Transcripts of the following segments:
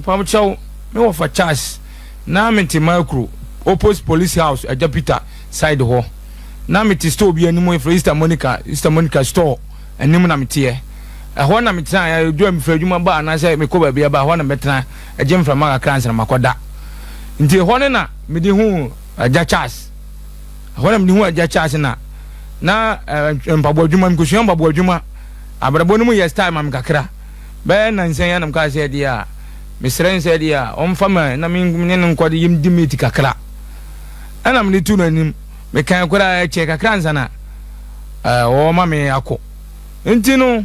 Mepamokyɛw, me wɔfa Charles, na mete Maakro, opposite police house, Agya Peter side hɔ. Na mete store bi anim, yɛfrɛ Easter Monica, Easter Monica store anim na meteɛ. Ɛhɔ na metena, ɛdu a mefiri adwuma ba anaasɛ mekɔ baabi aba, ɛhɔ na mɛtena agye mframa kakra ansa na makɔda. Nti ɛhɔ no na mede huu Agya Charles. Ɛhɔ na mede huu Agya Charles na na mpaboa adwuma, mekɔsua mpaboa adwuma. Abrabɔ no mu yɛ style ma me kakra. Bɛyɛ nnansa yi ara na mekaa sɛ ɛdeɛ a, mesrɛ no sɛ ɛdeɛ a, ɔmfa me na me ne no nkɔ de yɛmdi meet kakra. Ɛna mede too n'anim. Mekae koraa ɛkyɛɛ kakra ansa na ɔrema me akɔ. Nti no,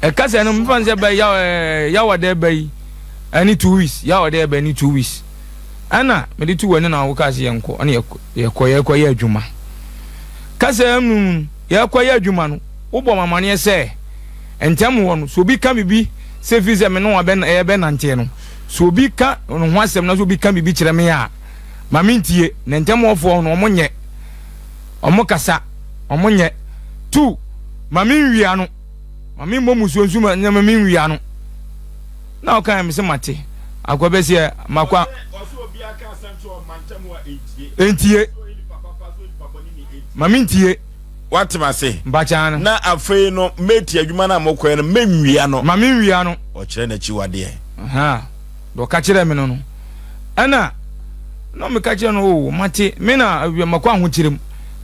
ɛkasa no mefa no sɛ bɛ yaw yawada ɛba yi ɛne 2 weeks, yawada ɛba ne 2 weeks. Ɛna mede too w'ani na wokaa sɛ yɛnkɔ, ɛna yɛkɔ yɛkɔyɛ adwuma. Kasa mu yɛkɔyɛ adwuma no, wobɔ me amaneɛ sɛ ntɛm hɔ no, sɛ obi ka biribi sɛ firi sɛ me ne wɔn ɛbɛnanteɛ no, sɛ obi ka ne ho asɛm na sɛ obi ka biribi kyerɛ me a, ma mentie. Na ntɛm hɔfoɔ no, wɔn nyɛ, wɔn kasa, wɔn nyɛ. Two, ma menwia no, ma memmɔ musuo nso ma ma menwia no. Na ɔka me sɛ mate, akɔ bɛseɛ makɔ entie, ma mentie. Watem ase. Mpakyaa no. Na afei no, meti adwuma no a mokɔɛ no, menwia no. Ma menwia no. Ɔkyerɛ n'akyiwadeɛ. Deɛ ɔka kyerɛ me no, ɛna na meka kyerɛ no, o mate, me na makɔ ahokyerɛ mu,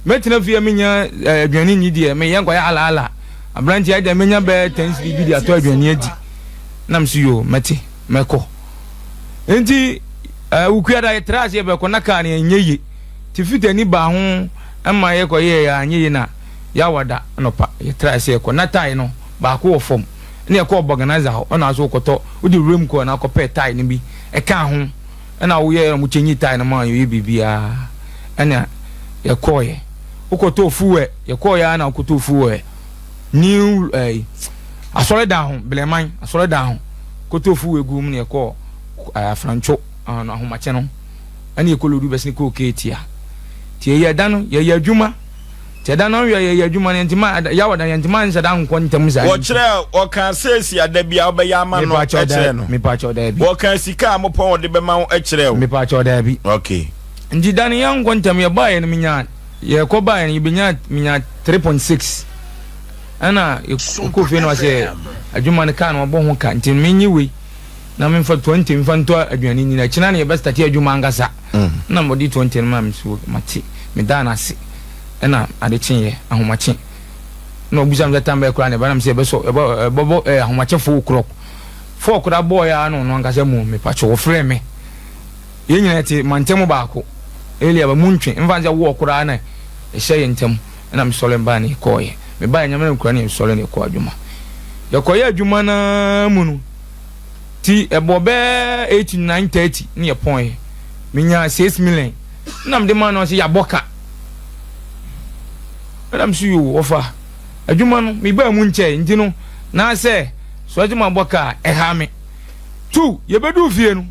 mɛtena fie menya aduane nni deɛ, meyɛ nkɔyɛ alaala aberanteɛ agya, menya bɛyɛ 10 cedi bi de atɔ aduane adi. Na me so yo, mɛte, mɛkɔ. Nti wukuada yɛtra ase yɛbɛkɔ na kaa no ɛnyɛ yie, nti fitani baa ho ɛma yɛkɔyɛɛ yɛ anyɛ yie. Na yɛawada anɔpa yɛtra ase yɛkɔ na tae no baako wɔ fam, ɛna yɛkɔɔ organizer hɔ, ɛna so wokɔtɔ wode wuram kɔ na akɔpɛ tae no bi ɛka ho, ɛna woyɛ na mo kyɛnyi tae no ma yɛyɛ biribiara. Ɛna yɛkɔɔyɛ wokɔtɔɔ fuel, yɛkɔɔyɛ a na wokɔtɔɔ fuel new asɔredan ho, Belɛman asɔredan ho, kɔtɔɔ fuel gu mu na yɛkɔɔ Afrantwo ahomakye no, ɛna yɛkɔ load bɛsene kɔɔ Keetia. Nti yɛyɛ da no yɛyɛ adwuma, nti ɛda no yɛ yɛyɛ adwuma no, yɛntuma yɛawɔ da, yɛntuma nhyɛ da nkɔ ntɛm saa. Wɔkyerɛ ɔka sɛsi ada bi a wobɛyɛ ama no ɛkyerɛ no? Mepakyɛw, daabi. Wɔka sika a mopɔn wɔde bɛma wo ɛkyerɛ wo? Mepakyɛw, daabi. Nti da no yɛnkɔ ntɛm, yɛbaeɛ no menya, yɛkɔ baeɛ no yɛbɛnya, menya 3.6, ɛna yɛkɔ fie no sɛ adwuma no kaa no wɔbɔ ho ka, nti menye wei na memfa 20 mfa ntɔ aduane nyina, kyena ne yɛbɛ start adwuma ankasa. Na mɔde 20 no ma me so mate, medaa no ase. Ɛna ade kyeeɛ ahomakye na ɔbusa me sɛ tam bɛyɛ koraa na ɛba nam sɛ yɛbɛsɔ ɛbɛbɔ ahomakye 4 o'clock, 4 koraa bɔɔyɛ a, na ɔno ankasa mu mepatwo wɔfrɛ me. Yɛn nyinaa te mantam baako, elia ba mu ntwe mfa sɛ wɔɔ koraa na ɛhyɛ yɛn ntam. Ɛna mesɔre mbaa ne yɛkɔɔyɛ, mebaeɛ nyame no nkura ne yɛsɔre ne yɛkɔ adwuma. Yɛkɔyɛ adwuma naa mu no, ti ɛbɔ bɛɛ 8, 9:30 ne yɛpɔn, menya 6 million na mede maa no sɛ yɛabɔ ka. Ɛna mso yo, wɔfa adwuma no mebaa mu nkyɛe, nti no na sɛ sɔgye ma bɔ ka a ɛha me. Two, yɛbɛduu fie no,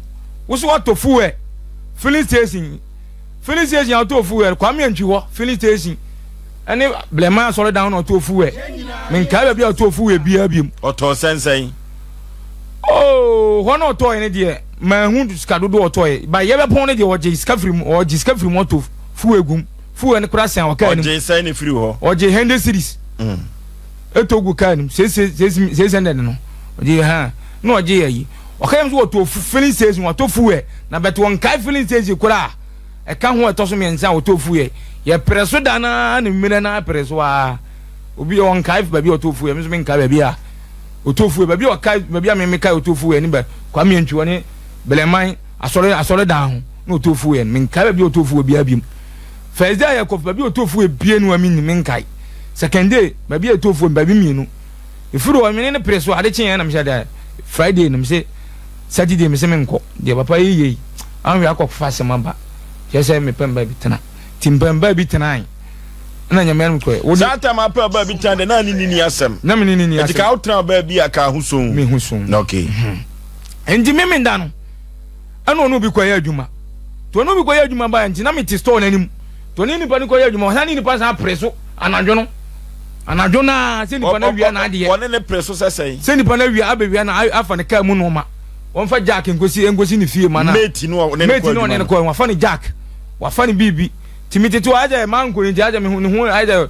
wo so watɔ fuel filling station, filling station a wotɔ fuel Kwame Antwi hɔ filling station ɛne Blɛman asɔredan na ɔtɔ fuel. Menkae baabi a ɔtɔ fuel biara biom. Ɔtɔ sɛnsɛn? Oh, hɔ na ɔtɔɔ ne deɛ, mahu sika dodoɔ ɔtɔɔ ba. Yɛbɛpɔn no deɛ, ɔgye sika firi mu, ɔgye sika firi mu, ɔtɔ fuel gum, fuel no kora sɛn ɔkaa nim. Ɔgye sɛn ne firi hɔ? Ɔgye 100 cedis ɛtɔ gu kaa nim, six six 600 no ɔgye ha na ɔgye yɛ yi. Ɔka yɛm so wɔtɔ filling station, wɔtɔ fuel na bɛtɛ wɔn nkae filling station koraa ɛka ho. Ɛtɔ so mmiɛnsa a wɔtɔ fuel, yɛpere so da naa ne mmerɛ naa pere so aa obi ɔnkae baabi a ɔtɔ fuel. Mi nso mi nkae baabi a ɔtɔ fuel, baabi a ɔkae, baabi a mi mi kae ɔtɔ fuel ne bɛ Kwame Antwi wɔ ne Bɛlɛman asɔre dan ho na ɔtɔ fuel no. Mi nkae baabi a ɔtɔ fuel biara bi mu. First day a yɛkɔ, baabi a ɔtɔ fuel bie no a mi mi nkae. Second day, baabi a ɔtɔ fuel, baabi mmienu efiri hɔ mi ne ne pere so. Ade kyen yɛn na mi hyɛ da Friday na mi sɛ Saturday mi sɛ mi nkɔ deɛ papa yi yie ahwɛ akɔ fa asɛm aba kyerɛ sɛ mi pɛ baabi tena, ti mpɛ baabi tena yi ɛna nyame anum kɔ yɛ. Saa tam apɛ baabi tena de na ne nini asɛm. Na mi ne nini asɛm. Eti ka wotena baabi a ka ho so. Mi ho so. Nti mi mi da no, ɛna ɔno obi kɔ yɛ adwuma to, ɔno obi kɔ yɛ adwuma ba, nti na mi te store n'anim to ne nipa no kɔ yɛ adwuma. Ɔsan ne nipa san pere so anadwo no, anadwo naa sɛ nipa no awia n'adeɛ. Wɔne ne pere so sɛ sɛn? Sɛ nipa no awia, abɛwia na afa ne kaa mu nneɛma. Wɔmfa Jack nkosi nkosi ne fie ma na. Mate no ɔne ne kɔ adwuma no. Wafa ne Jack, wafa ne biribi. Ti mi tete ayɛ sɛ maa nkɔ ne nti ayɛ sɛ ne ho ayɛ sɛ.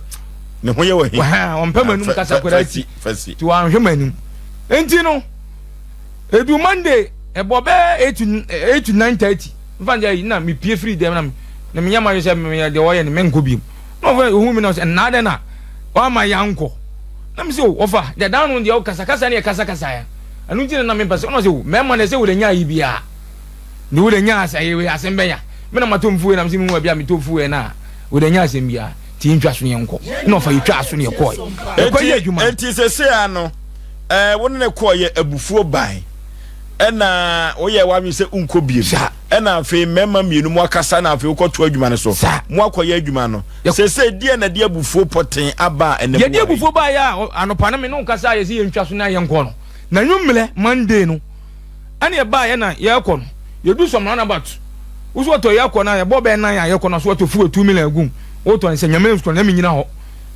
Ne ho yɛ wɔ he. Wɔn mpɛ m'anum kasa koraa ti. Ti wɔanhwɛ m'anim. Nti no, edu Monday ɛbɔ bɛɛ 8 to 9:30. Nfa n sɛ na mi pie firi dɛm na mi nyɛ ma yɛ sɛ mi yɛ deɛ ɔyɛ no mɛ nkɔ biem. Na ɔfɛ ohun mi na ɔsɛ nna dɛ na wama yɛ ankɔ. Na mi sɛ o ɔfa deɛ dan no deɛ ɔkasakasa ne yɛ kasakasa ya. Ɛno nti na na mempɛ sɛ ɔno sɛ o mmarima no sɛ wode nya ayi biara ne wode nya asɛ ayi wei asɛm bɛnya me na matɔ mfuo na mesɛ mehu baabi a metɔ mfuo no a wode nya asɛm biara nti yɛntwa so ne yɛnkɔ na ɔfa yɛtwaa so ne yɛkɔe yɛkɔ yɛ adwuma. Enti sɛsɛ ano ɛɛ wo ne ne kɔɔ yɛ abufuo ban ɛna woyɛ w'adwene sɛ wonkɔ biem ɛna afei mmarima mmienu mo akasa na afei wokɔto adwuma no so mo akɔyɛ adwuma no sɛsɛ deɛ na de abufuo pɔten aba a ɛnɛ yɛde abufuo baeɛ a anɔpa no me ne wo kasa a yɛsɛ yɛntwa so na yɛnkɔ no na nwummerɛ Monday no ɛne ɛbaeɛ na yɛrekɔ no yɛdu some roundabout wo so wɔtɔ yɛkɔ no a yɛbɔ bɛɛ nan a yɛkɔ no so wɔtɔ fuel 2 million agum wotɔ no sɛ Nyame nso na menyina hɔ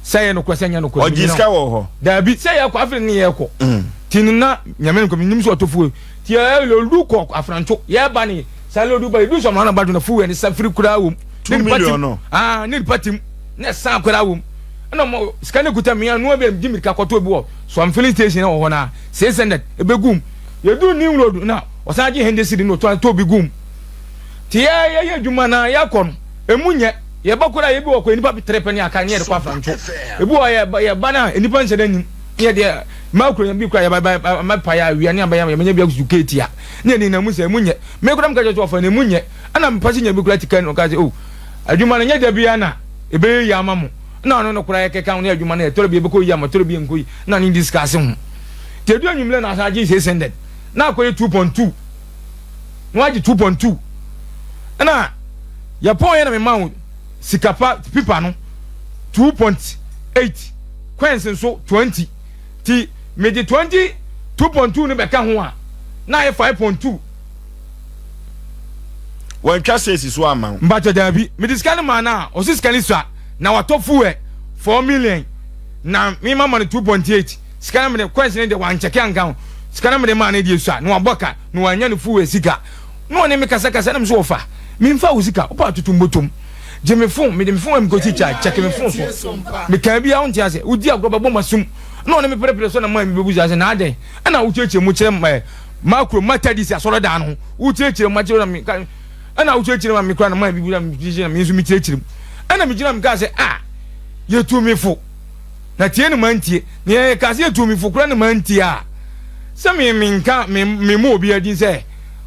sɛ yɛ nokorɛ sɛ nyɛ nokorɛ. Ɔgye sika wɔ hɔ? Daabi, sɛ yɛkɔ afei ne yɛkɔ ti no na Nyame nko menim sɛ ɔtɔ fuel ti yɛ load kɔ Afrancho yɛba ne saa load ba yɛdu some roundabout na fuel ne sa firi koraa wom. 2 million no? Ah, ne nipa tim ne san koraa wom ɛna mo sika ne kuta mmea noa bi di mirika kɔtɔ bi wɔ some filling station wɔ hɔ na 600 ebegum. Yɛdu new road na ɔsan gye 100 cedi na ɔtɔ tɔ bi gum ti yɛ yɛyɛ adwuma na yɛakɔ no emu nyɛ yɛba koraa yɛbi wɔ kɔ nipa tere pɛ ne aka ne yɛde kɔ Afrancho ebi wɔ yɛ yɛba na nipa nhyɛ n'anim ne yɛde maa kuro bi kura yɛba ba ma pa yɛ awia ne aba yɛ yɛbɛnya bi akusu keeti a ne yɛde nam sɛ emu nyɛ me kura mu ka kyerɛ sɛ ɔfa na emu nyɛ ɛna mpa si nya bi kura tika no ɔka sɛ o adwuma no nyɛ da bi ana ebɛyɛ yi ama mo na ɔno no kora yɛkeka ho ne adwuma no yɛtɔrɔ bi ebɛkɔ yi ama tɔrɔ bi nkɔ yi na ne discuss ho te edu anwummerɛ na asan agye 600 na akɔyɛ 2.2 na wagye 2.2 ɛna yɛpɔn yɛ na mema wo sika pa pipa no 2.8 coins nso 20 ti mede 22.2 no bɛka ho a na ayɛ 5.2. Wɔntwa sɛsi so ama wo? Mbakyɛ daabi, mede sika no maa no a ɔsi sika no sua na watɔ fuel 4 million na mema ma no 2.8 sika no mede coins no deɛ wankyɛke anka ho sika no mede maa no deɛ sua na wabɔ ka na wanya no fuel sika na ɔne me kasakasa na me so wɔfa memfa wo sika wopɛ atoto mbɔtom gye me phone mede me phone am kɔsi charge kyɛke me phone so mekaa bi a wonte ase wodi agorɔ bɛbɔ masum na ɔne me perepere so na maa mi bɛbu sɛ na adɛn ɛna wokyerɛkyerɛ mu kyerɛ mɛ makuro Methodist asɔredan no ho wokyerɛkyerɛ mu akyerɛ na me ɛna wokyerɛkyerɛ mu a me kura na maa bi bu na me kyerɛkyerɛ na me nso me kyerɛkyerɛ mu ɛna me gyina me kaa sɛ a yɛtu mi fo na tie ne ma ntie na yɛ kaa sɛ yɛtu mi fo kura ne ma ntie a sɛ me me nka me me mu obi adi sɛ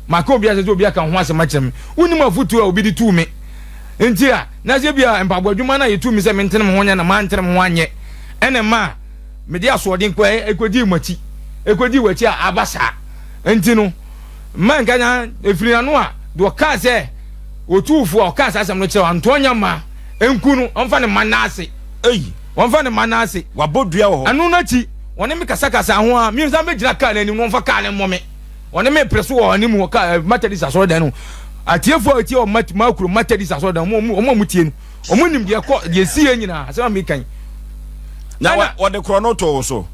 maka obi asɛ sɛ obi aka ho asɛm akyerɛ me wonim afotuo a obi de tuu me nti a na sɛ bi a mpaboa adwuma no a yɛtu mi sɛ mentene me ho nyɛ na mantene me ho anyɛ ɛna ma a mede asoɔden kɔ ɛkɔdii mo akyi ɛkɔdii w'akyi a aba saa nti no mma nka nya ɛfiri n'ano a deɛ ɔkaa sɛ ɔtuufoɔ a ɔkaa saa asɛm no kyerɛ antoɔ nya ma nku no ɔmfa ne mma n'ase. Ei. Wɔmfa ne mma n'ase. Wabɔ dua wɔ hɔ. Ɛno n'akyi wɔne me kasakasa ho a mi nsa bɛgyina kaa n'anim na wɔmfa kaa no mmɔ me wɔne me pere so wɔ anim wɔ kaa Methodist asɔredan no atiefoɔ a etie wɔ Makuro Methodist asɔredan wɔn a wɔn tie no wɔn nim deɛ kɔ deɛ si yɛ nyinaa asɛm a mi kan. Na wɔde korɔ no to wo so?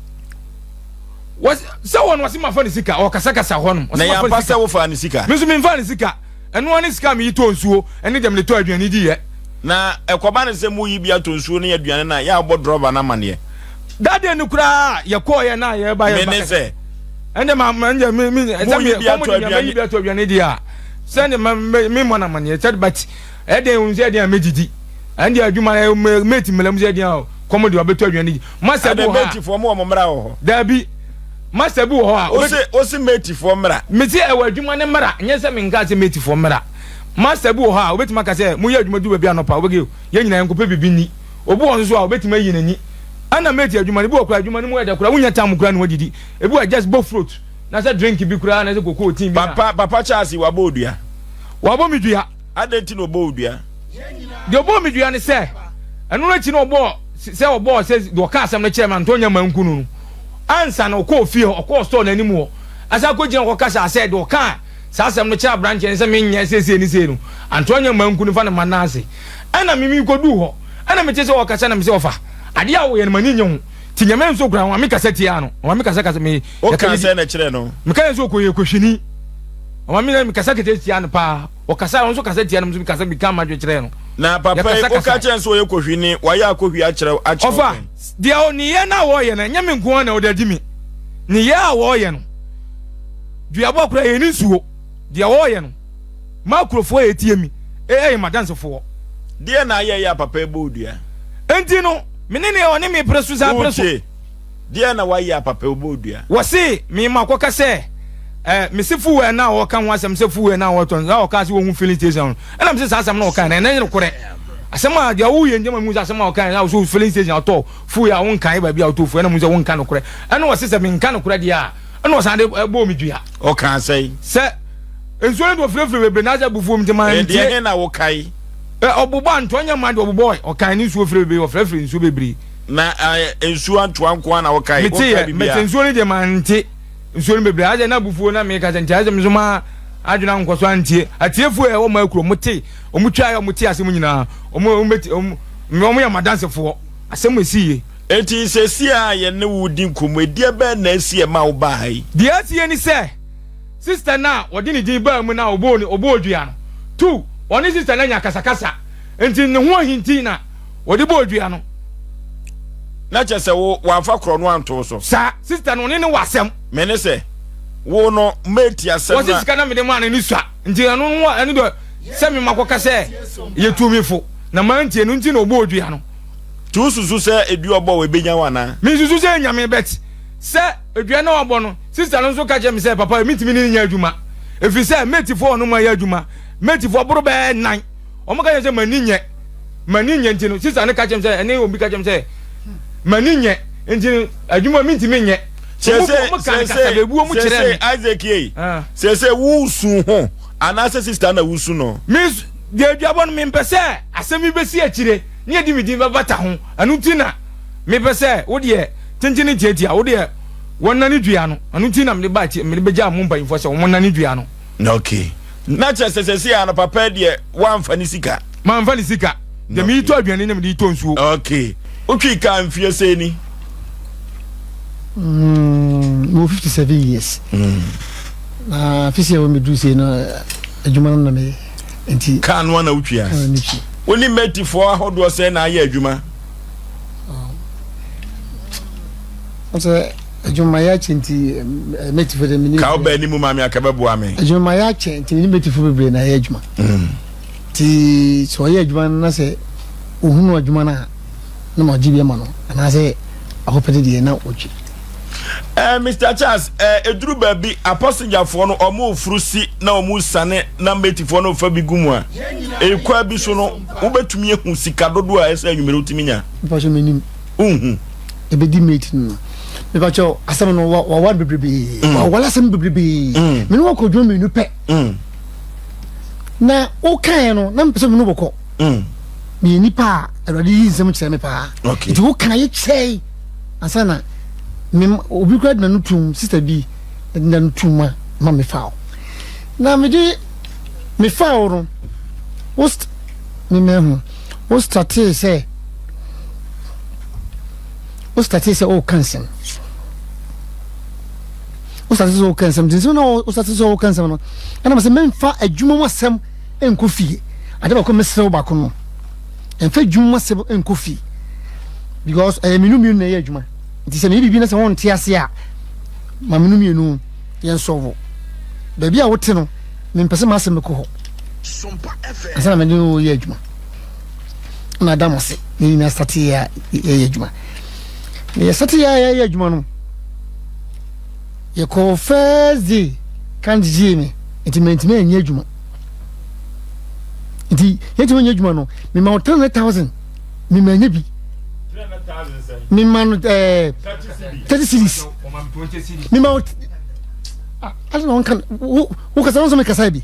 Sɛ wɔn wɔsi ma fa ne sika ɔkasakasa hɔ nom. Na yɛn sɛ wofa ne sika? Mi nso mi nfa ne sika ɛnoa ne sika mi yi tɔ nsuo ɛne deɛ mi de tɔ aduane di yɛ. Na ɛkɔba ne sɛ mu yi bi atɔ nsuo ne aduane na yɛ abɔ drɔba no amaneɛ? Dade no koraa yɛkɔɔ yɛ na yɛba yɛ ba mene sɛ ɛnde ma ma ɛnde mi mi ɛsɛ mi kɔmu de mi yi bi atɔ aduane di a sɛde ma mi mi mɔ na amaneɛ sɛde but ɛdɛn ohun sɛ ɛdɛn a mɛdidi ɛnde adwuma ɛ mate mɛlɛm sɛ ɛdɛn a kɔmu de wabɛtɔ aduane di masa bi wɔ ha. Matefoɔ mo wɔ mo mmara wɔ hɔ? Daabi, masa bi wɔ hɔ a. Ose matefoɔ mmara. Mesi ɛwɔ adwuma ne mmara nyɛ sɛ menka sɛ matefoɔ mmara. Master bi wɔ hɔ a obetumi aka sɛ moyɛ adwuma du baabi anɔpa wobɛgye yɛn nyinaa yɛnkɔpɛ biribi nni. Obi wɔ nso so a obetumi ayi n'ani. Ɛna mate adwuma no ebi wɔ koraa adwuma no mu ɛdɛ koraa wonya time koraa na wadidi. Ebi wɔ just bɔ fruit na sɛ drink bi koraa na sɛ cocoa tea bi na. Papa Charles wabɔ odua? Wabɔ me dua. Adɛn nti na ɔbɔ odua? Deɛ ɔbɔ me dua ne sɛ ɛno no akyi na ɔbɔ sɛ ɔbɔ sɛ deɛ ɔka asɛm no kyerɛ ma ntɔ nya ma nku no ansa na ɔkɔɔ fie hɔ ɔkɔɔ store n'anim hɔ asa akɔgyina hɔ kasa sɛ deɛ ɔka saa asɛm no kyerɛ aberanteɛ no sɛ menyɛ seesei ne sei no antoa nya ma nku no fa ne ma n'ase ɛna mimi kɔduu hɔ ɛna mete sɛ ɔkasa na me sɛ ɔfa adeɛ a wɔyɛ no m'ani nye ho ti Nyame nso kura wɔn me kasa tia no wɔn me kasa kasa me. O kan sɛ na kyerɛ no. Meka yɛn sɛ ɔkɔyɛ kɔhwini. Ɔma me na mekasa kete tia no paa. Ɔkasa, ɔno nso kasa tia no, nso mekasa meka m'adwene kyerɛ no. Na papa yi, woka kyerɛ no sɛ ɔyɛ kohwini, wayɛ akohwi akyerɛ akyerɛ wo Ɔfa, pɛn? deɛ ɔ, nneyɛɛ no a wɔreyɛ no, ɛnyɛ me nko ara na ɔde adi me. Nneyɛɛ a wɔreyɛ no, duabɔ koraa yɛnni nsuo. Deɛ wɔreyɛ no, m'akurofoɔ a ɛtie me, ɛyɛ m'adansefoɔ. Deɛ na ayɛ yɛ a papa yi bɔ wo dua? Enti no, me ne nea ɔne me pere so saa pere so. Wotie? Deɛn na wayɛ a papa yi wobɔɔ dua? Wɔse me ma kɔka sɛ eh, mese fuel no a wɔka ho asɛm sɛ fuel no a wɔtɔ no na wɔkaa sɛ wɔhu filling station no ɛna mese saa asɛm no wɔkae no ɛnɛ nyɛ nokorɛ asɛm a deɛ woyɛ nti ma mehu sɛ asɛm a wɔkae no a wɔsɛ filling station atɔ fuel a wonkae baabi a wotɔ fuel ɛna mehu sɛ wonka nokorɛ ɛna wɔse sɛ menka nokorɛ deɛ a ɛna wɔsan de bɔɔ me dua. Ɔkaa sɛn? Sɛ nsuo no de wɔfirafira bebree na asɛ abufuo mu nti ma ntie. Ɛdeɛ he na wokae? Ɔbobɔ antoa nyɛ ma deɛ ɔbobɔe ɔkae ne nsuo firɛ bebree wɔfirafira nsuo bebree. Na nsuo antoa nko ara na wokae? Mete Wonkae yɛ, mete biribiara? nsuo no deɛ mante nsuo no bebree. Ayɛ sɛ na abufuo na meka sɛ nti ayɛ sɛ me nso ma adwene ankɔ so antie. Atiefoɔ a ɛwɔ maa kuro wɔn te, wɔn twa yɛ wɔn te asɛm nyinaa. Wɔn wɔn bɛti wɔn wɔn yɛ m'adansefoɔ. Asɛm esi yie. Enti seesei a yɛne wo redi nkɔmmɔ yi, deɛ bɛn na asi a ɛma wobaa ha yi? Deɛ asie ne sɛ, sister no a wɔde ne din baa mu no a wɔbɔɔ ne wɔbɔɔ dua no, tu, ɔne sister no anya akasakasa. Enti ne ho ahinti na Wɔde bɔɔ dua no. Na kyerɛ sɛ wo wamfa korɔ no anto wo so. Saa, sister no ɔne no wɔ asɛm. Me ne sɛ, wo no mate asɛm Wɔse na. sika na mede maa no no sua nti ɛno no ɛno deɛ sɛ me makɔka sɛ yɛ tu me fo na mantie no nti na ɔbɔɔ dua no. Nti wo susu sɛ dua ɔbɔ wo ɛbɛnya wo anaa? Me nsusu sɛ ɛnya me but sɛ dua no a wabɔ no sister no nso ka kyerɛ me sɛ papa mentumi ne no nyɛ adwuma ɛfiri sɛ mate foɔ ɔno ma yɛ adwuma mate foɔ boro bɛyɛ nan wɔn ka kyerɛ sɛ m'ani nyɛ m'ani nyɛ nti no sista no ka kyerɛ sɛ ɛne obi ka kyerɛ sɛ m'ani nyɛ nti no adwuma mi ntumi nyɛ. Sese sese sese Isaac yei ah. sese wusu ho anaasɛ sista na wusu no. Mi deɛ aduabɔ no mempɛ sɛ asɛm bi bɛsi akyire ne yɛde me din bɛbata ho ɛno nti na mepɛ sɛ wo deɛ tenten ne tiatia wo deɛ wɔnane dua no ɛno nti na mede ba akyi mede bɛgya mo mpanyinfoɔ sɛ wɔnane dua no. Okay. Na kyerɛ sɛ sɛsɛ a no papa deɛ woamfa ne sika. Mamfa ne sika. Deɛ meyi tɔ aduane na mede tɔ nsuo. Okay. Wotwi kaa mfeɛ sɛn ni? Mm, mewɔ 57 years. Mm. Na fisi a wɔmɛduru sei no adwuma no na meyɛ. Nti. Kaa no na wotwi a? Kaa no metwi. Wo ne mɛtifoɔ ahodoɔ sɛn na ayɛ adwuma? Sɛ adwumayɛ akyɛ nti mɛtifo de mene. Ka wobɛ anim ma me aka bɛboa me. Adwumayɛ akyɛ nti mene mɛtifo bebree na ayɛ adwuma. Mm. Nti sɛ ɔyɛ adwuma no na sɛ ohunu adwuma no a na ma ɔgye bi ama no anaasɛ akɔpɛde deɛ na ɔtwe. Eh, Mr. Charles, eh, eduru baabi apɔsengyafoɔ no ɔmo furu si na ɔmo sane na mɛtifoɔ no fa bi gu mu a, ekwa bi so no wobɛtumi ahu sika dodoɔ a ɛsɛ anwummerɛ wotumi nya. Mpakyɛ menim. Wonhu. Ɛbɛdi mate no no. Mepakyɛ asɛm no wawa no bebrebe. Mm. Wawala asɛm bebrebe. Mm. Me ne wɔkɔ dwuma mmienu pɛ. Mm. Na wokaeɛ no na mepɛ sɛ me ne wɔkɔ. Meyɛ nipa a Awurade yi nsɛm kyerɛ me paa. Nti wokaeɛ kyerɛe ansa na me obi koraa de n'ano tum sister bi de n'ano tum ma ma mefa wo. Na mede mefa wo no wo me mahu wo startee sɛ wo startee sɛ woka nsɛm wo startee sɛ woka nsɛm nti nsɛm na wo startee sɛ woka nsɛm no ɛna sɛ memfa adwuma mu asɛm nkɔ fie ade baako mesrɛ wo baako no ɛmfa adwuma mu asɛm nkɔ fie because ɛyɛ menu mmienu na ɛyɛ adwuma nti sɛ meyɛ biribi na sɛ wonte ase a ma menu mmienu yɛn sɔvo baabi a wote no mempɛ sɛ m'asɛm bɛkɔ hɔ ansa na mede wo yɛ adwuma na ada mo ase ne nyinaa sate yɛ a yɛyɛ adwuma na yɛsate yɛ a yɛyɛ adwuma no yɛkɔɔ first day kan gyegyee me nti mantumi anyɛ adwuma nti yɛntumi anyɛ adwuma no mema wo 300000 mema anya bi mema no ɛɛ 30 series mema wo ade na wɔnka wo wokasa wo nso mekasa bi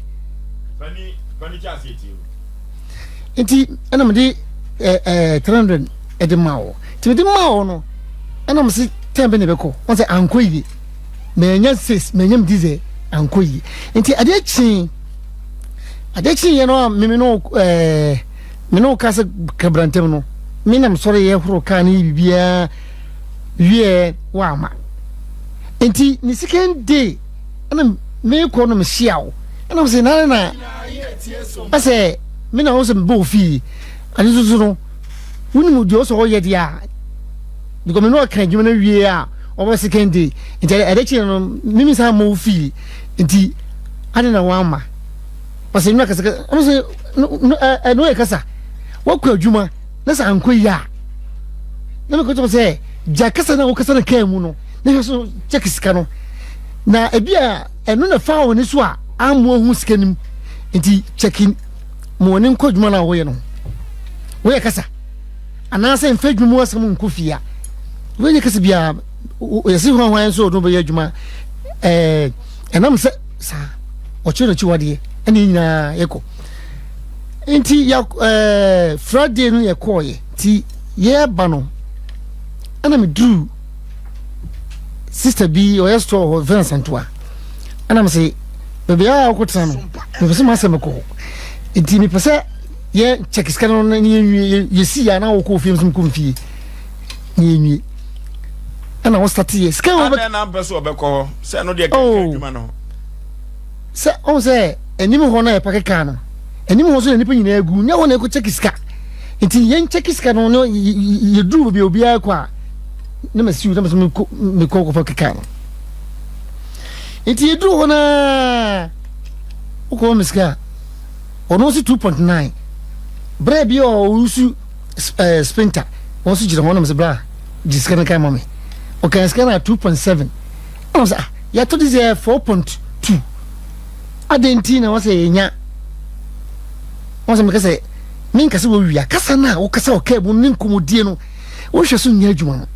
nti ɛna mede ɛɛ 300 ɛde ma wo nti mede ma wo no ɛna mo se tɛn bɛ na ɛbɛkɔ wɔn sɛ ankɔ yie manya six manya me diesel ankɔ yie nti adeɛ kyee adeɛ kyee yɛ no a meme no ɛɛ me ne wo ka sɛ kabrantam no me nam sɔre yɛ horo kaa ne yɛ biribiara wieɛ woama nti ne second day ɛna mekɔ no mehyia wo. Ɛna sɛ na na asɛ me na wo sɛ mebɔ ofie ade soso no wonim deɛ ɔsɛ ɔyɛ deɛ a because me ne ɔka adwuma no wie a ɔbɛ second day nti ɛde kye no mimi san ma ofie nti ade na wama ɔsɛ nnura kasa kasa ɔmo sɛ ɛno yɛ kasa wɔkɔ adwuma na sɛ ankɔ yi a na mekɔtɔ sɛ gya kasa na wokasa no kaa mu no na hwɛ so kyɛke sika no na ebi a ɛno na fa wɔn so a amoa ho sika no mu nti kyɛke ma wɔn nkɔ adwuma no a wɔyɛ no wɔyɛ kasa anaasɛ mfa adwuma mu asɛm nkɔ fie a wɔnyɛ kasa biara yɛsi hwan hwan nso ɔno bɛyɛ adwuma ɛɛ ɛnam sɛ saa ɔkyerɛ n'akyiwadeɛ ɛne nyinaa yɛkɔ nti yɛ ɛɛ Friday no yɛkɔɔyɛ nti yɛreba no ɛna meduru sister bi ɔyɛ store hɔ fɛn santoa ɛna me se baabi a wokɔtena no mepɛ sɛ masɛ mekɔ hɔ nti mepɛ sɛ yɛ kyɛk sika no na yɛnwie yɛsi yɛ anaa wokɔ ofie nso mekɔ mfie na yɛnwie ɛna wo start yɛ sika wɔ bɛ na mpɛ sɛ ɔbɛkɔ hɔ sɛ ɛno deɛ kɛkɛ oh. adwuma no sɛ ɔn sɛ anim hɔ no a yɛpake kaa no anim hɔ so na nipa nyinaa gu nyɛ hɔ na ɛkɔ kyɛk sika nti yɛn kyɛk sika no no yɛduru baabi a obiara kɔ a na masiw na mesɛ mekɔ mekɔ kɔfa keka no nti yɛduru hɔ naa wokɔma me sika a ɔno nso 2.9 berɛ bi a ɔwusu eh, sprinter wɔn nso gyina hɔ na mesɛ bra gye sika no kan ma me ɔkan sika no a 2.7 ɛna sɛ ah yɛatɔ de sɛ 4.2 adɛn nti na wɔsɛ yɛnya wɔn sɛ meka sɛ menka sɛ wɔwia kasa no a wokasa wɔ kaa mu ne nkɔmmɔdie no wohwɛ so nyɛ adwuma no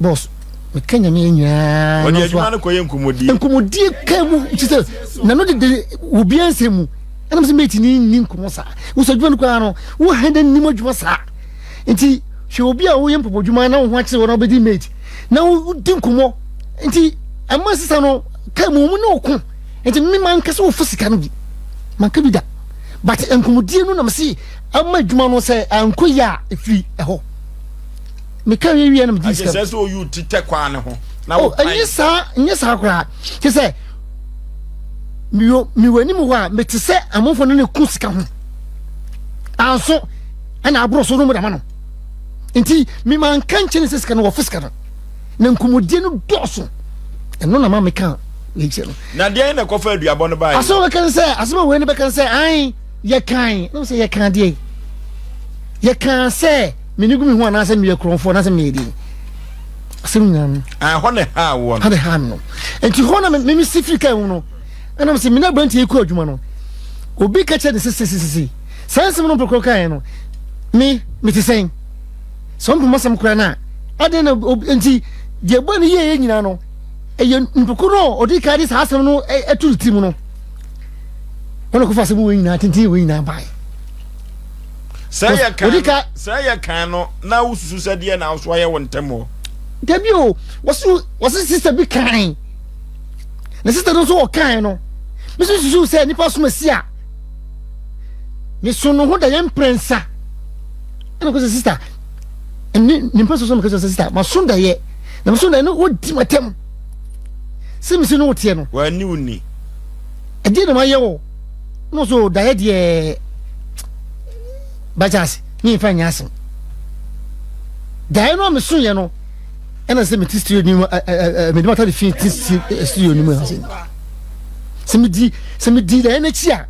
bɔs meka nyame yɛ nyinaa ɔde adwuma no kɔyɛ nkɔmmɔdie nkɔmmɔdie kaa mu kyɛ sɛ nano dede obiara nsɛm mu ɛnam sɛ mate ne nni nkɔmmɔ saa wosɛ adwuma no koraa no woha da nnim adwuma saa nti hwɛ obi a woyɛ mpɔpɔ adwuma na wo ho akyerɛ wɔ na wobɛdi mate na wodi nkɔmmɔ nti ɛma sisa no kaa mu ɔmu ne ɔko nti me manka sɛ wɔfa sika no bi manka bi da but nkɔmmɔdie no nam se ama adwuma no sɛ ankɔ yi a ɛfiri ɛhɔ meka wie wie na megye sika sɛ sɛ oyi ti tɛ kwan ne ho na oh, ɛnyɛ saa nyɛ saa koraa kyɛ sɛ mewɔ anim hɔ a mete sɛ amanfoɔ no ne ku sika ho anso ɛna aboro so no mu dama no nti memanka nkyɛ ne sɛ sika no wɔfo sika no na nkɔmmɔdie no dɔɔso ɛno na ma meka wei no na deɛn na ɛkɔfa aduabɔ no baeɛ asɛm bɛka ne sɛ asɛm a wei no bɛka ne sɛ an yɛkan na sɛ yɛka deɛ yɛka sɛ mene gu me ho anaasɛ meyɛ korɔmfoɔ anaasɛ meyɛ deɛ asɛm nyinaa no ah, hɔ ne ha woɔ no hɔ ne ha no nti hɔ na meme si firi kaa mu no ɛnam sɛ mene aberanteɛ yi kɔ adwuma no obi ka kyerɛ ne sɛ sesesese saa nsɛm no mpɛkorɔ kaeɛ no me mete sɛn sɛ ɔmpɛ masɛm koraa no a adɛn na nti deɛ bɔ no yɛyɛ nyinaa no ɛyɛ mpɛkorɔ no ɔde ka de saa asɛm no ɛto ne tirim no wɔn akɔfa asɛm wɔ nyinaa tenten wɔ nyinaa bae sɛ yɛ kan sɛ yɛ kan no na wosusu sɛ deɛ na woso ayɛ wo ntɛm hɔ dabi o wɔsi wɔsi sista bi kan na sista no nso ɔkan no mesu susu sɛ nipa som asi a meso no ho da yɛn mprɛnsa ɛna kɔ sɛ sista ɛne ne mpɛ soso mekɛ sɛ sista maso da yɛ na maso da yɛ no wɔdi matam sɛ mesi no woteɛ no wɔani wo ni ɛdeɛ na mayɛ wɔ no so daeɛ deɛ bɛkyɛ ase ne mfa nyɛ asɛm daeɛ no a mesoeɛ no ɛna sɛ mete studio no mu mede matade fi te studio no mu ase sɛ medi sɛ medi daeɛ no akyi a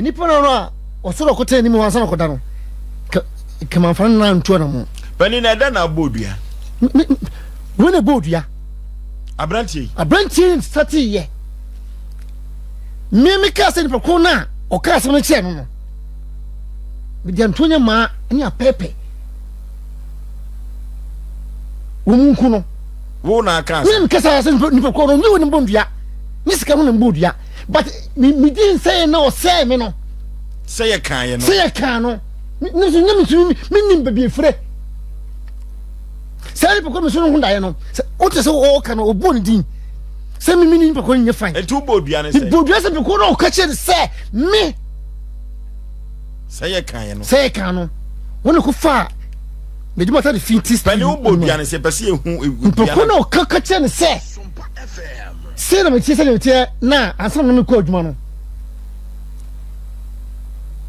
nnipa no no a ɔsoro ɔkɔtena anim hɔ ansa na ɔkɔda no kɛmamfa no na ntu anamo pani na ɛdɛ na abɔ odua wei na ɛbɔ odua aberanteɛ yi aberanteɛ yi sateyɛ Me me kaa sɛ nipa ko no a ɔka asɛm no kyerɛ no no mede antoɔ nyɛ maa ne apɛɛpɛ wɔn mu nku no. Wo na aka asɛm. Me kasa sɛ nipa ko no nye wɔn mbɔ ndua ne sika ho na mbɔ dua but me me di nsɛn na ɔsɛɛ me no. Sɛ yɛ kan yɛ no. Sɛ yɛ kan no ne nso nye me nso me nim baabi efirɛ saa nipa ko no so no ho daeɛ no sɛ wote sɛ ɔɔka no ɔbɔ ne din. sɛ mimi ne nipa ko no nyɛ fan. Nti wobɔ dua ne sɛ. Mebɔ dua sɛ nipa ko no ɔka kyerɛ no sɛ me. Sɛ yɛ kan yɛ no. Sɛ yɛ kan no wɔn na ko fa mede mata de fi ti. Pɛni wobɔ dua ne sɛ pɛ sɛ ehu dua no. Nipa ko no ɔka ka kyerɛ no sɛ. Sei na meteɛ sɛdeɛ meteɛ na ansa na mekɔ adwuma no,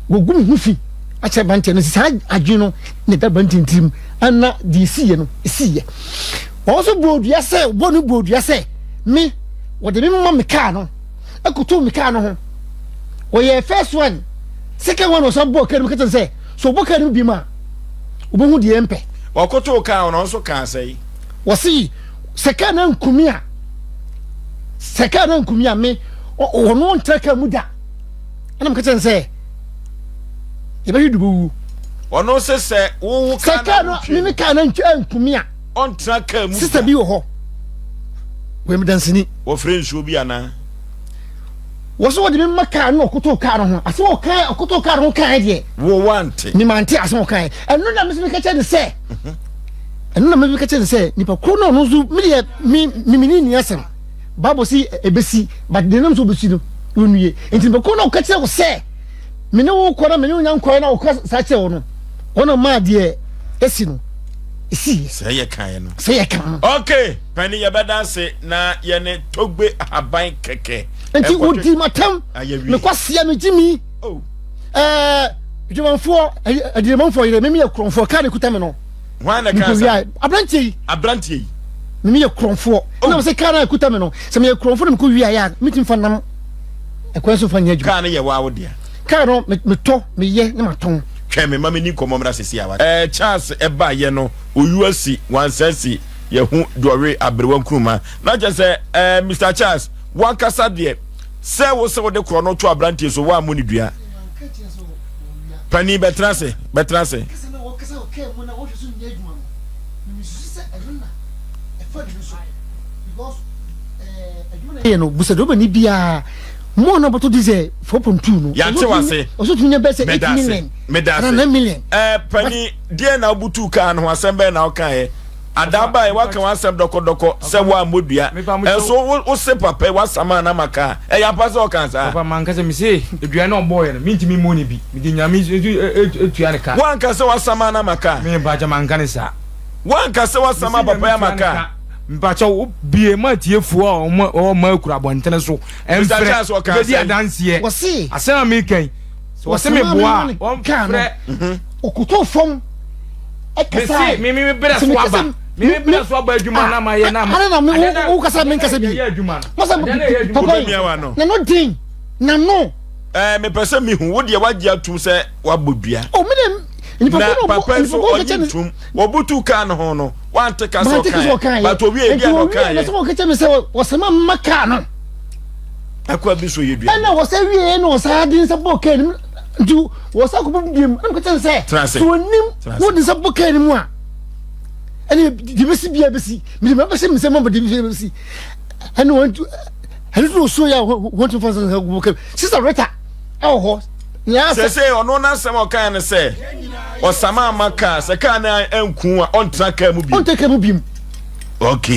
wɔgu me ho fi akyerɛ aberanteɛ no. Saa adwene no na ɛda aberanteɛ tirim ana deɛ ɛsiiɛ no ɛsiiɛ. Wɔn nso bɔɔ dua sɛ bɔ no bɔɔ dua sɛ me wɔde me ma me kaa no ɛkoto me kaa no ho. Wɔyɛ first one, second one wɔsan bɔɔ kaa no mu kɛtɛ sɛ so wɔbɔ kaa no mu bi ma wɔbɛhu deɛ ɛmpɛ. Wɔkoto kaa no nso kaa sɛ. Wɔsi sɛ kaa no ankumi a sɛ kaa no ankumi a me ɔno ɔntra kaa mu da. Ɛna meka kyerɛ no sɛ yɛbɛhwɛ dubu wu. Ɔno sɛ sɛ wowo kaa no sɛ meme kaa no ankumi a ɔntra kaa mu. Sista bi wɔ hɔ wɔyɛ me danseni. Wɔfrɛ nsuo bi anaa? Wɔ so wɔde me ma kaa no ɔkoto kaa no ho asɛm ɔkaa ɔkoto kaa no ho kaa deɛ. Wo wante. Me mante asɛm ɔkaa ɛno na mesɛ meka kyerɛ no sɛ ɛno na meka kyerɛ no sɛ nipa koro no ɔno nso me deɛ me me me ni asɛm bible si ebesi but deɛ nam so obesi no wɔnwie nti nipa koro no ɔka kyerɛ wo sɛ me ne wo kɔ na me ne wo nya nkɔɛ na ɔka saa kyerɛ wo no wɔn maa deɛ esi no esi yɛ. Sɛ yɛ kan no. Sɛ yɛ kan no. Okay. Pani yɛbɛda ase na yɛne Togbe ahaban kɛkɛ. Nti wodi matam mekwaseɛ megye mi oh. ɛɛ dwamanfoɔ adiramanfoɔ yere meme yɛ korɔmfoɔ kaa ne kuta me no. Hwan na kaa sa? Aberanteɛ yi. Aberanteɛ yi. Meme yɛ korɔmfoɔ. Oh. Ɛna sɛ kaa no kuta me no sɛ meyɛ korɔmfoɔ na mekɔ wia yɛ a metumi fa nam ɛkwan so fa nyɛ adwuma. Kaa no yɛ waa wo dea. Kaa no metɔ meyɛ ne matɔn. Twɛn me ma me ni nkɔmmɔ mmra sisi awa. Ɛɛ Charles ɛba yɛ no oyu asi wansa asi. Yɛhu deɛ ɔwe aberewa nkruma. Na kyerɛ sɛ eh, Mister Charles, wankasa deɛ, sɛ wo sɛ wode korɔ no to aberanteɛ so, woammɔ ne dua. Panin, bɛtena ase, bɛtena ase. Yɛ no busa dɔbɔ ni biara mo na bɔtɔ diesel 4.2 no. Yɛate wase. Ɔso tumi nya bɛsɛ 8 million. Meda ase. 9 million. Eh, panin, deɛ na wobutu kaa no ho asɛm bɛn na wokaeɛ? Adaa bae waka w'asɛm dɔkɔdɔkɔ sɛ woammɔ dua nso wo se papa yi w'asama na maka a ɛyɛ ampa sɛ ɔkaa saa? Papa manka sɛ mese dua no ɔbɔɔyɛ no mentumi mmɔ no bi mede Nyame nso tua ne ka. Woanka sɛ w'asama na maka a? Me mpakyɛ manka ne saa. Woanka sɛ w'asama papa yi ama ka a? Mpakyɛ wo bie ma atiefoɔ a wɔn wɔ ma akura abɔntene so ɛmfrɛ bɛdi adanseɛ asɛm a meka yi sɛ wɔse meboa a wɔmfrɛ. Ɔkotoo fam ɛkasa. Mese me me brɛ so aba. Me me brɛ so aba adwuma na ma yɛ na ma. Ana na me wo kasa me nkasa bi. Masa papa yi na no den na no. Ɛɛ mepɛ sɛ mehu wo deɛ wagye atum sɛ wabɔ dua. O me de nipa ko na papa nso ɔnye ntum wɔbutu kaa no ho no wante ka sɛ ɔkaeɛ but owie deɛ na ɔkaeɛ. Nti owie na sɛ wɔkɛkyɛ me sɛ wɔsɛma mma kaa no. Akwa bi so yɛ dua. Ɛna wɔsɛ wie na wɔsɛ de nsa bɔ kaa no mu nti wɔsɛ akɔbɔ biem ɛna mekɛkyɛ sɛ sɛ wɔnim na wɔde nsa bɔ kaa no mu a ɛne deɛ bɛsi bia bɛsi mede ma bɛhyɛ me nsɛm ma deɛ bɛsi bɛsi ɛne wɔn ɛne so wɔsuo yɛ a wɔntumi fa nsa bɔ kaa sista Rita ɛwɔ hɔ. Sɛsɛ ɔno n'asɛm a ɔkae ne sɛ ɔsama ama kaa sɛ kaa no anku a ɔntena kaa mu bio. Ɔntena kaa mu bio. Okay.